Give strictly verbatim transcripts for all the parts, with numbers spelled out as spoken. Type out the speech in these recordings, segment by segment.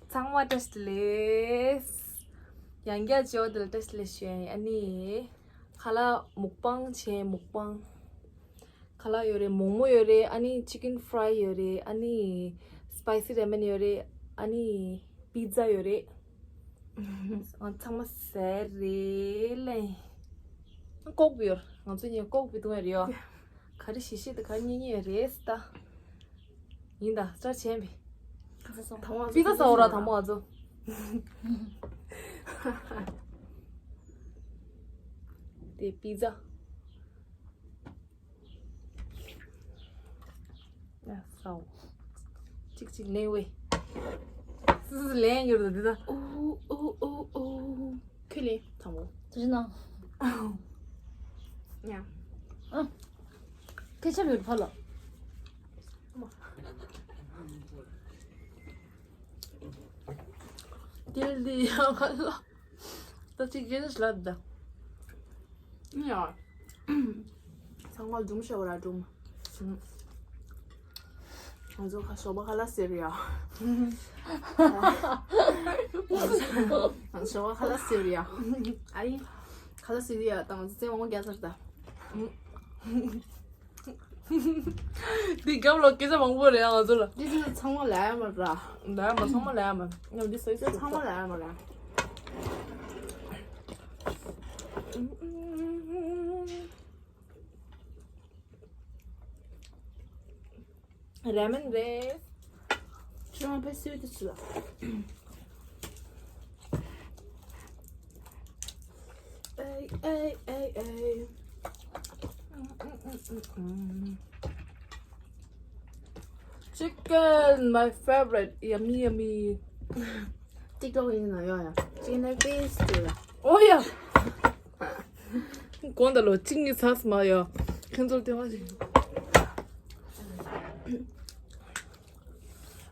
ཚང་མ་བཀྲ་ཤིས་བདེ་ལེགས། ཡང་བསྐྱར་བྱས་པ་དེ་ལ་བཀྲ་ཤིས་བདེ་ལེགས་ཞུ་ཡ་ཡིན། ཨ་ནི། ཁ་ལག་མུག་པང་བྱས། མུག་པང་། ཁ་ལག་ཡོད་རེད། མོག་མོག་ཡོད་རེད། ཨ་ནི་chicken fry ཡོད་རེད། ཨ་ནི་spicy ramen ཡོད་རེད། ཨ་ནི་pizza ཡོད་རེད། ང་ཚང་མ་ཟས་རེད་ལེ། ཀོག་པི་ཡོད། ང་ཚོ་གཉིས་ཀོག་པི་བཏུང་ཡ་རེད་ཡོ། ག་རེ་ཞིག་ཤེས་དང་ག་རེ་རྙེད་རྙེད་ཡ་རེད་ད། ཡིན་ད་སྐྲ་ཆེན་པོ། དང་པོ་པི་ཙ་ཟ་འོ་ར་དང་པོ་ང་ཚོ། དེ་པི་ཙ། ཡ་ཟ་འོ། གཅིག་གཅིག་ལེན་ཝེ། སི་སི་ལེན་ཡོད་རེད་འདི་ད། ཨོ་ཨོ་ཨོ་ཨོ། ཁྱོད་ལེན་དང་པོ། ཐུགས་རྗེ་གནང་། ཡ། ཨ། ཁེ་ཆབ་ཡོད་ཕ་ལ། དེ་ལ་དེ་ཡང་ཁ་ལ། ད་ཅིག་རྒྱན་ཞིག་ལབ་ད། ཡ། ཚང་མ་སྒྲུང་བཤད་པ་ར་སྒྲུང་། ང་ཚོ་ཁ་ཞོགས་པ་ཁ་ལག་ཟེར་ཡ། ཞོགས་པ་ཁ་ལག་ཟེར་ཡ། ཨ་ཡིན། ཁ་ལག་ཟེར་ཡ་དང་ཚེ་མང་པོ་རྒྱག་ཚར་ད། འདི་རྒྱབ་ལ་སྐད་ཆ་མང་པོ་རེད་ང་ཚོ་ལ། འདི་ཚོ་ཚང་མ་ལ་ཡ་མ་ར། ལ་ཡ་མ་ཚང་མ་ལ་ཡ་མ། ང་འདི་སོ་སོ་ཚང་མ་ལ་ཡ་མ་ར། ར་མེན་རེད། ཁྱོད་རང་ཕེབས་སུས་དུ་ཆུ་ལ། ཨེ་ཨེ་ཨེ་ཨེ། Chicken, my favorite. Yummy, yummy. TikTok ཡིན་ན་ཡོང་ཡ། Chicken leg piece ཟེར་ཡ། ཨོ་ཡ། གོང་ད་ལོ་གཅིག་གཉིས་ཚར་སོང་མ་ཡ། ཁྱེད་ཚོར་ལྟད་མོ་ཞིག་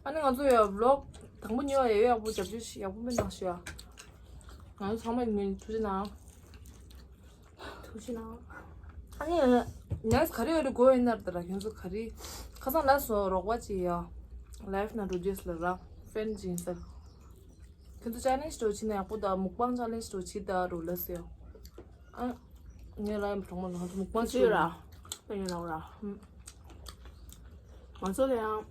ཨ་ནི་ང་ཚོ་ཡ་vlog དང་པོ་ཉོ་བ་ཡ་ཡག་པོ་རྒྱབ་སྐྱོར་ཞིག་ཡག་པོ་མེད་ནང་ཞུ་ཡ། ང་ཚོ་ཚང་མ་ཡིན་མིན་ཐུགས་རྗེ་གནང་། ཐུགས་རྗེ་གནང་། ཨ་ནི་next ག་རེ་ཡོད་རེད་དགོས་ཡིན་ན་ད་ར་ཁྱེད་ཚོ་ག་རེ་ཁ་སང་ལ་སོ་རོགས་པ་ཅིག་ཡ། live ནང་འགྲོ་རྒྱུ་ལ་ར་friend ཅིག་ཡིན་ཟེར། ཁྱེད་ཚོ་challenge འགྲོ་བྱེད་ན་ཡག་པོ་ད་མུག་པང་challenge འགྲོ་བྱེད་ད་རུ་ལ་སོ་ཡ། ཨ། ངས་ལ་ཡང་གྲོགས་མོ་ལ་ང་ཚོ་མུག་པང་ཅིག་ར། ཨ་ཡིན་ལ་ར། ང་ཚོ་ལ་ཡང་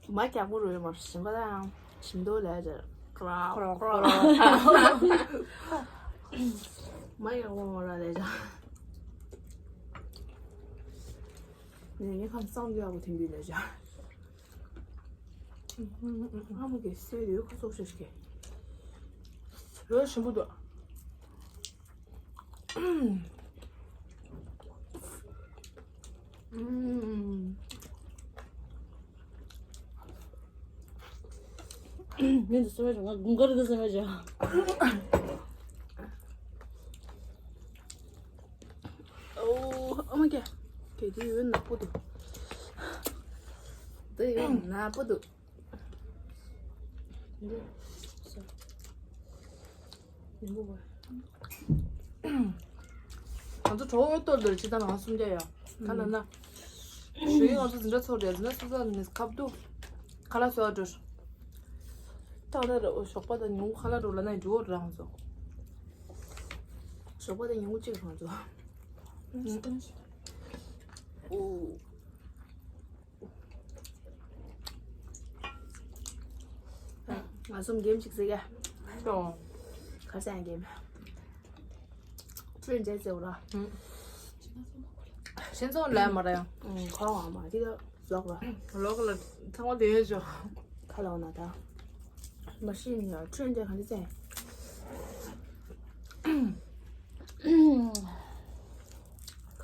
མ་རྒྱག་པོ་རུ་ཡོད་མ་ཞིམ་པ་ལ་ཡང་ཞིམ་མདོག་ལས་ཅེར་ཁོ་ར་ཁོ་ར་ཁོ་ར། མ་རྒྱག་པོ་མ་ར་ལས་ཅེར། ངས་ངའི་ཁམས་སངས་རྒྱས་པོ་ཐེན་པའི་ལས་ཅེར། ཨ་མ་གི་སུས་ཡོད་ཁོ་ཚོགས་ཤེས་ཤིག་གི། ཡོད་ཞིམ་པོ་འདུག་ངས་འདི་སེམས་མེད་བྱུང་། ང་དགུན་ཁར་འདི་སེམས་མེད་བྱུང་། ཨོ་ཨ་མ་ཀྱ། གལ་ཏེ་ཡོད་ནག་པོ་འདུག་འདི་ཡོད་ནག་པོ་འདུག་ང་ཚོ་གྲོགས་འོས་གཏོར་འདིར་ཅི་ལྟར་ང་སུམ་བརྒྱ་ཡ། ག་ལ་ན། ཞུ་ཡིན་ང་ཚོ་འཛིན་གྲྭ་ཚོགས་རེད་འཛིན་གྲྭ་ཚོགས་ས་ནས་ཁབ་ཏུ། ཁ་ལག་ཟོ་བ་འགྲོ། ད་ལྟ་ར་ཞོགས་པ་དང་ཉིན་གུང་ཁ་ལག་འགྲོ་ལ་ན་འགྲོ་རང་ཚོ། ཞོགས་པ་དང་ཉིན་གུང་གཅིག་རང་ཚོ། ཨོ། ང་ཚོ་གེམ་ཅིག་ཟེར་ག་ཤོ། ག་ས་ཡང་གེམ། ཁྲུན་ཇེ་ཟེར་བ་ར། ཤེན་ཚོང་ལས་མ་ར་ཡང་། ཁོ་བ་མ་དེ་ལ་ལོག་ལ། ལོག་ལ་ཚང་མ་དེ་ཡོད་ཤོ། ཁ་ལོག་ན་ད། མ་ཤེས་ཡ་ཁྲུན་ཇེ་ག་འདི་ཟེར།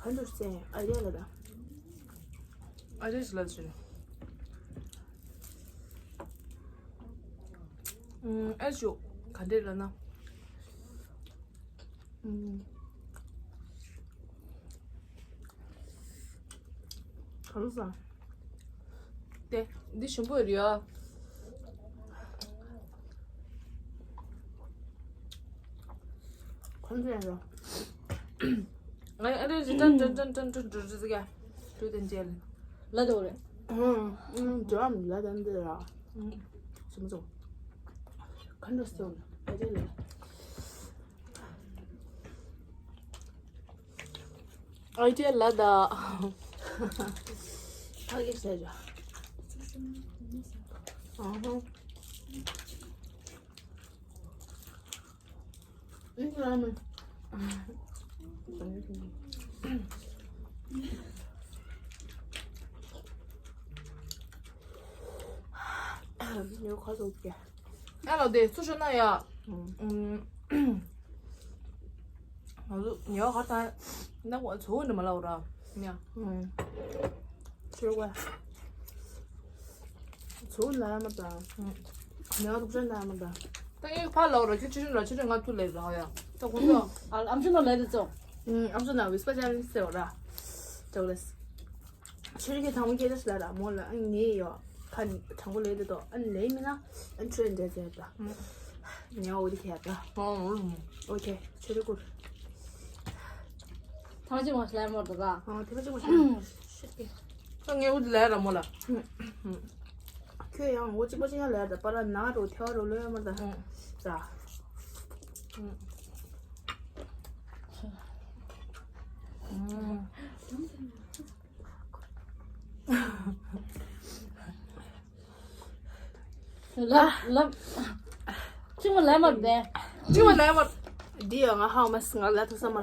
ག་འདུག་ཟེར་ཨ་རེ་ལ་ད། ཨ་རེ་ཞིག་ལ་ཟེར། ཨེ་ཞོ་ག་འདྲས་ལ་ན། ག་རེ་ཟ། དེ་འདི་ཞིམ་པོ་རེད་ཡ། ཁོང་ཚོས་ཡང་ང་ཨ་རེ་རི་ཏན་ཏན་ཏན་ཏན་ཏན་ཏན་ཏན་ཏན་ལ་དོ་རེད། ལ་དོ་རེད། ཨང་ཨང་ཇམ་ལ་དན་དེ་ར། ཨང་ཞིམ་པོ། ཁ་འགྲོ་སོང་ཨ་ཅེ་ལ། ཨ་ཅེ་ལ་ད། ཨ་ཅེ་ཟེར་ཡ། ཨ་ཧ། ཨིན་ར་མེ། ཡོ་ཁ་སོགས་ཀྱི། ཨ་ལོ་དེ་སུ་ཤོད་ན་ཡ། ང་ཚོ་ཉེ་བ་གར་དང་ན་གོ་ཚོ་འདི་མ་ལ་འོ་ར་ཉ། ཤོད་གོ་ཚོ་ན་མ་ད། ཉེ་བ་དུག་ཅན་ན་མ་ད། ད་ངས་ཕར་ལ་འོ་ར་ཁྱོད་ཆུ་ཆུན་ར་ཆུ་ཆུན་ང་ཐུག་ལེ་ར་ཡ། ད་གོ་ཚོ། ཨ་ཨམ་ཆུ་ན་ལེ་དེ་ཚོ། ཨམ་ཆུ་ན་བིས་པ་ཅན་སེ་འོ་ར། ཅོག་ལེ། ཆེ་རིགས་ཀྱི་དང་པོ་སྐད་ཆ་ཞིག་ལ་ར་མོ་ལ་ཨ་ངའི་ཡོ་ཁ་དྲང་པོ་ལས་དེ་དོ་ཨ་ལས་མིན་ན་ཨ་ཁྲོད་འདྲ་ཟེར་ད། ཉ་འོ་དེ་ཁྱེད་ད། ཨོ་ཁེ་ཆེ་རིགས་ཀུར། ཐང་ཅི་མ་ཤ་མོ་དོ་ག་ཨ་དེ་བ་ཅི་མ་ཤ་ཤིག་གི་ད་ངའི་འོ་དེ་ལས་ར་མོ་ལ། ཁྱོད་ཡང་འོ་གཅིག་པ་གཅིག་ཡང་ལས་ད་པ་ར་ན་རོ་ཐེ་བ་རོ་ལོས་མ་ད། ད། ལབ་ལབ། ཅི་མ་ལབ་མ་བདེ། ཅི་མ་ལབ་མ། འདི་ཡང་ང་ཧང་མ་སི་ང་ལ་ཐུག་ས་མ།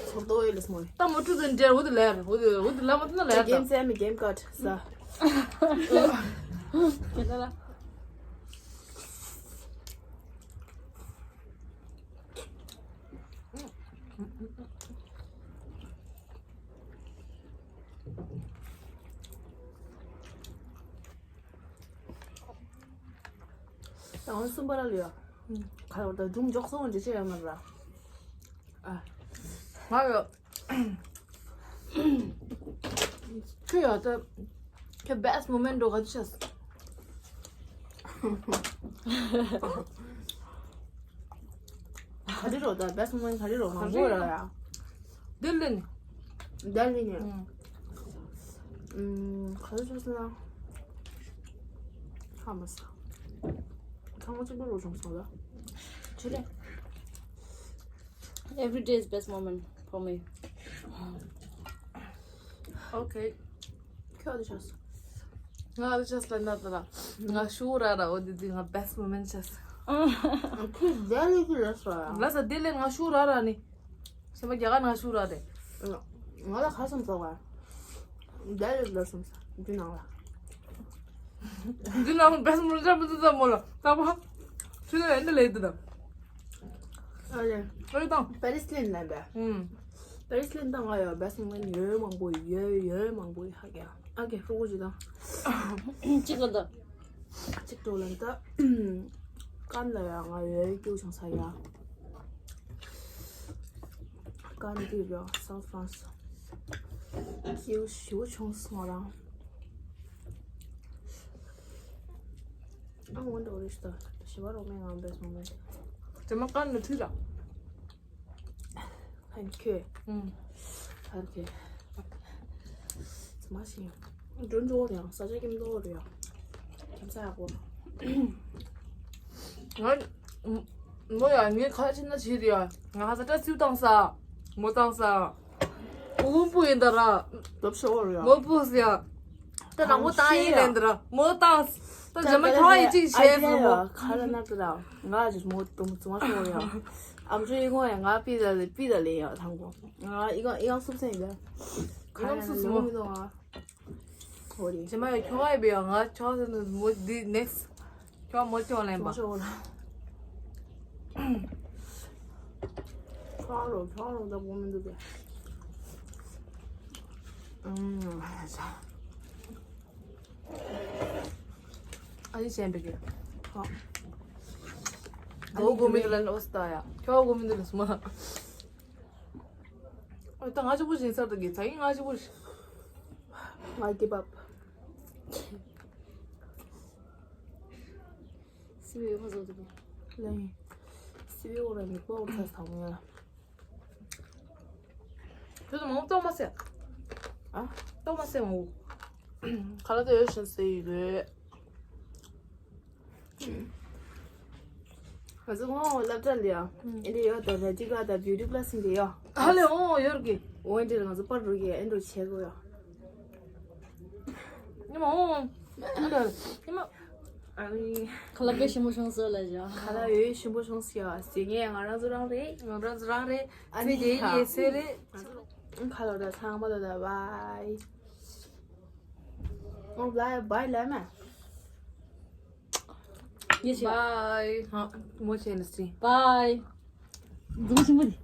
ཚོར་དོ་ཡོད་ལས་མོ། ད་མོ་ཀྲུ་ཟན་འདྲེ་འུ་དུ་ལབ་འུ་དུ་འུ་དུ་ལབ་མ་ཐུག་ན་ལབ་ད། གེམ་སེ་མི་གེམ་ཀ་ས། ཁྱེད་ལ། ད་ང་གསུམ་པ་ར་ལུས་ཡ། ཁ་ལོ་ད་སྒྲུང་མགྱོགས་སོང་འདྲི་ཅི་ཡ་མ་ར། ཨ། ང་ཡོ། ཁྱོད་ཡོ་ད། ཁྱོད་best moment འགྲོ་ག་དུས་ཤེས། ག་དུས་རོ་ད་best moment ག་དུས་རོ་མང་པོ་ར་ཡ། ལྡི་ལི་ནས། ལྡི་ལི་ནས། ཨུམ། ག་དུས་ཤེས་ན། ཧ་མ་ས། ཚང་མ་གཅིག་པ་རོ་བྱུང་སོང་ལ། ཆུ་ལེ། Every day is best moment for me. Okay. ཁྱོད་ཨ་ཆགས། ང་ཨ་ཆགས་ལ་ན་ད་ལ། ང་ཤུ་ར་ར་འོ་དེ་དེ་ང་best moment ཆགས། ཁྱོད་ལྡི་ལི་གི་རེད་སོ་ཡ། ལ་ས་དེ་ལས་ང་ཤུ་ར་ར་ནི། སེམས་པ་རྒྱ་གར་ང་ཤུ་ར་རེད། ང་ལ་ཁ་སང་ཚོགས་པ། ལྡི་ལི་ལ་སོང་ས་འདི་ནང་ལ། འདི་ནང་best moment ཆགས་མི་འདུག་ད་མོ་ལ་ད་པ། ཤུ་ར་ཡ་འདི་ལས་དུ་ད། ཨ་ལེ། ཨ་ལེ་དང་། པེ་རི་སི་ལེན་ལན་པས། ཨུམ། པེ་རི་སི་ལེན་དང་ང་ཡོད་བེ་སི་ལེན་ཡོད་མང་པོ་ཡོད་ཡོད་མང་པོ་ཡོད་ཧ་གི་ཨ་གི་ཧྲུ་གུ་ཅི་དང་། གཅིག་ལ་འདི། གཅིག་ཏུ་ལན་ད། ཀན་ལ་ཡ་ང་ཡོད་ཀྱུ་ཆང་ས་ཡ། ཀན་དུ་ཡ་སའུ་ཐི་ཧྥ་རན་སི། ཀྱུ་ཞུ་ཆུང་སོང་རང་། ཨ་འོན་ཏེ་འོ་རེ་ཤི་ཏོ་ཞི་བ་རོགས་མེད་ངང་པས་སོང་མེད། ཇེ་མ་ཀན་ལ་ཁྲིད་ལ། ཧན་ཁྱོད། ཨུམ། ཧན་ཁྱོད། ཙི་མ་ཤི་ཡང་། འགྲོ་འགྲོ་རེད་ཡང་ས་ཆ་ཀྱི་མདོ་རེད་ཡང་། ཁྱམ་ས་ཡག་པོ། ང་མོ་ཡ་ངའི་ཁ་ཕྱི་ན་བྱེད་རེད་ཡ། ང་ཧ་ས་ཏྲ་ཚིའུ་བཏང་ས། མོ་བཏང་ས། ཨུ་པུ་ཡིན་ད་ར། ལོབ་ཤོར་ཡ། མོ་པུ་ཟེར་ཡ། ད་ནང་མོ་བཏང་ཡིན་ལན་ད་ར། མོ་བཏང་། ད་ཇ་མ་ཁྱོ་ཡི་ཅིག་བྱས་སོང་མོ། ཁ་ལ་ན་ད་ར། ང་ཅིག་མོ་དུམ་ཙུ་མ་ཤོར་ཡ། ཨམ་ཅོ་ཡི་ངོ་ཡ་ང་པི་ད་ལེ་པི་ད་ལེ་ཡ་ཐང་གོ། ང་ཡི་ག་ཡི་ག་སུབ་སེ་ཡིན་ད། ཁ་ལ་ན་ལོ་མི་འདུག་ང་། ཧོ་རེ། ཇ་མ་ཡ་ཁྱོ་ཡི་བེ་ཡ་ང་ཁྱོ་ཟེར་ནི་མོ་འདི་next། ཁྱོད་མོ་ཅོ་ལེན་པ། ཅོ་ལ། ཁྱོད་རོ་ཁྱོད་རོ་ད་གོ་མི་འདུག་གས། ཨུམ། ཨ་ནི་ཞན་པའི་གི། ཧོ། གོ་གོ་མི་འདུག་ལ་ལོ་སྟ་ཡ། ཁྱོད་གོ་མི་འདུག་ལ་སྨ། ཨོ་ད་ང་གཅིག་པུ་ཞིག་ཚར་ད་གི་ཚ་ཡིན་ང་གཅིག་པུ་ཞིག་ང་གི་བབ། སི་བི་ཁོ་ཚོ་དེ་ལ་ཡིན། སི་བི་འོ་ར་མི་པོ་འོ་ཚ་ཚང་མ་ཡ། ཁྱོད་ཚོ་མང་པོ་ཏོག་མ་ཟེར། ཨ། ཏོག་མ་ཟེར་མང་པོ། ཁ་ལག་དེ་ཡོད་ཤིང་ཟེར་ཡི་རེད། ང་ཚོ་ངོ་སློབ་གྲྭ་ལ་ཡ། ཨེ་འདྲ་ཡོད་དོ་ར་ཏི་ཀ་དང་བིའུ་ཊི་པ་ལ་སི་འདྲ་ཡོད། ཧ་ལས་འོང་ཡོད་གི། འོ་ཨེ་འདྲ་ལ་ང་ཚོ་པར་རུ་གི་ཨེ་འདྲ་བྱེད་དགོས་ཡོད། ཉི་མ་འོང་། ཉི་མ། ཨ་ནི། ཁ་ལག་དཔེ་ཞིམ་པོ་བྱུང་སོང་ལ་བཞག་ཁ་ལག་ཡོད་ཞིམ་པོ་བྱུང་སོང་ཡ། ཟེར་ངས་ང་རང་ཚོ་རང་རེད། ང་རང་ཚོ་རང་རེད། ཨ་ཚེ་དེ་ཡི་སེ་རེད། ཁ་ལོ་ད་ཚང་མ་ལོ་ད་བའི། ཨོ་བའི་བའི་ལ་མ། ཡེ་ཤེས། བའི། ཧ་མོ་ཆེ་ནི་སི། བའི། འཛུམ་ཞིམ་པོ་དེ།